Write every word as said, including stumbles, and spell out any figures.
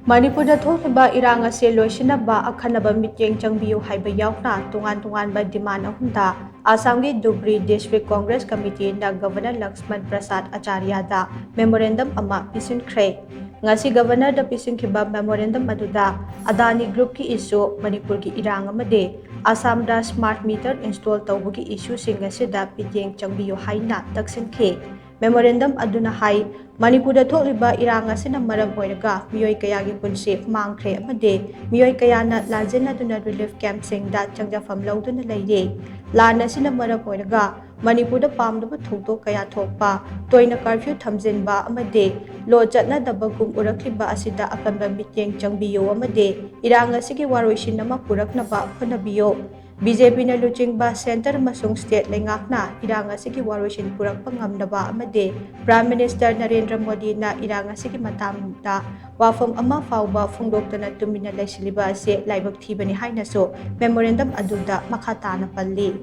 ꯃꯅꯤꯄꯨꯔꯗ ꯊꯣꯛꯂꯤꯕ ꯏꯔꯥꯡ ꯑꯁꯤ ꯂꯣꯏꯁꯤꯟꯅꯕ ꯑꯈꯟꯅꯕ ꯃꯤꯠꯌꯦꯡ ꯆꯪꯕꯤꯌꯨ ꯍꯥꯏꯕ ꯌꯥꯎꯅ ꯇꯣꯉꯥꯟ ꯇꯣꯉꯥꯟꯕ demand ꯑꯍꯨꯝꯗ ꯑꯁꯥꯝꯒꯤ ꯙꯨꯕ꯭ꯔꯤ District Congress Committeeꯅ Governor ꯂꯛꯁꯃꯟ ꯄ꯭ꯔꯁꯥꯗ ꯑꯆꯥꯔꯌꯗ memorandum ꯑꯃ ꯄꯤꯁꯤꯟꯈ꯭ꯔꯦ꯫ ꯉꯁꯤ Governorꯗ ꯄꯤꯁꯤꯟꯈꯤꯕ memorandum ꯑꯗꯨꯗ ꯑꯗꯥꯅꯤ Groupꯀꯤ issue, ꯃꯅꯤꯄꯨꯔꯒꯤ ꯏꯔꯥꯡ ꯑꯃꯗꯤ ꯑꯁꯥꯝꯗ smart meter install ꯇꯧꯕꯒꯤ issueꯁꯤꯡ ꯑꯁꯤꯗ ꯃꯤꯠꯌꯦꯡ ꯆꯪꯕꯤꯌꯨ ꯍꯥꯏꯅ ꯇꯛꯁꯤꯟꯈꯤ꯫ Memorandum ꯑꯗꯨꯅ ꯍꯥꯏ, ꯃꯅꯤꯄꯨꯔꯗ ꯊꯣꯛꯂꯤꯕ ꯏꯔꯥꯡ ꯑꯁꯤꯅ ꯃꯔꯝ ꯑꯣꯏꯔꯒ ꯃꯤꯑꯣꯏ ꯀꯌꯥꯒꯤ ꯄꯨꯟꯁꯤ ꯃꯥꯡꯈ꯭ꯔꯦ ꯑꯃꯗꯤ ꯃꯤꯑꯣꯏ ꯀꯌꯥꯅ ꯂꯥꯟꯖꯦꯟꯅꯗꯨꯅ relief campꯁꯤꯡꯗ ꯆꯪꯖꯐꯝ ꯂꯧꯗꯨꯅ ꯂꯩꯔꯤ꯫ ꯂꯥꯟ ꯑꯁꯤꯅ ꯃꯔꯝ ꯑꯣꯏꯔꯒ ꯃꯅꯤꯄꯨꯔꯗ ꯄꯥꯝꯗꯕ ꯊꯧꯗꯣꯛ ꯀꯌꯥ ꯊꯣꯛꯄ, ꯇꯣꯏꯅ curfew ꯊꯝꯖꯤꯟꯕ ꯑꯃꯗꯤ law ꯆꯠꯅꯗꯕꯒꯨꯝ ꯎꯔꯛꯂꯤꯕ ꯑꯁꯤꯗ ꯑꯀꯟꯕ ꯃꯤꯠꯌꯦꯡ ꯆꯪꯕꯤꯌꯨ ꯑꯃꯗꯤ ꯏꯔꯥꯡ ꯑꯁꯤꯒꯤ ꯋꯥꯔꯣꯏꯁꯤꯟ ꯑꯃ ꯄꯨꯔꯛꯅꯕ ꯍꯣꯠꯅꯕꯤꯌꯨ꯫ BJPꯅ ꯂꯨꯆꯤꯡꯕ centre ꯑꯃꯁꯨꯡ state ꯂꯩꯉꯥꯛꯅ ꯏꯔꯥꯡ ꯑꯁꯤꯒꯤ ꯋꯥꯔꯣꯏꯁꯤꯟ ꯄꯨꯔꯛꯄ ꯉꯝꯅꯕ ꯑꯃꯗꯤ Prime Minister ꯅꯔꯦꯟꯗ꯭ꯔ ꯃꯣꯗꯤꯅ ꯏꯔꯥꯡ ꯑꯁꯤꯒꯤ ꯃꯇꯥꯡꯗ ꯋꯥꯐꯝ ꯑꯃ ꯐꯥꯎꯕ ꯐꯣꯡꯗꯣꯛꯇꯅ ꯇꯨꯃꯤꯟꯅ ꯂꯩꯁꯤꯜꯂꯤꯕ ꯑꯁꯤ ꯂꯥꯏꯕꯛ ꯊꯤꯕꯅꯤ ꯍꯥꯏꯅꯁꯨ memorandum ꯑꯗꯨꯗ ꯃꯈꯥ ꯇꯥꯅ ꯄꯜꯂꯤ꯫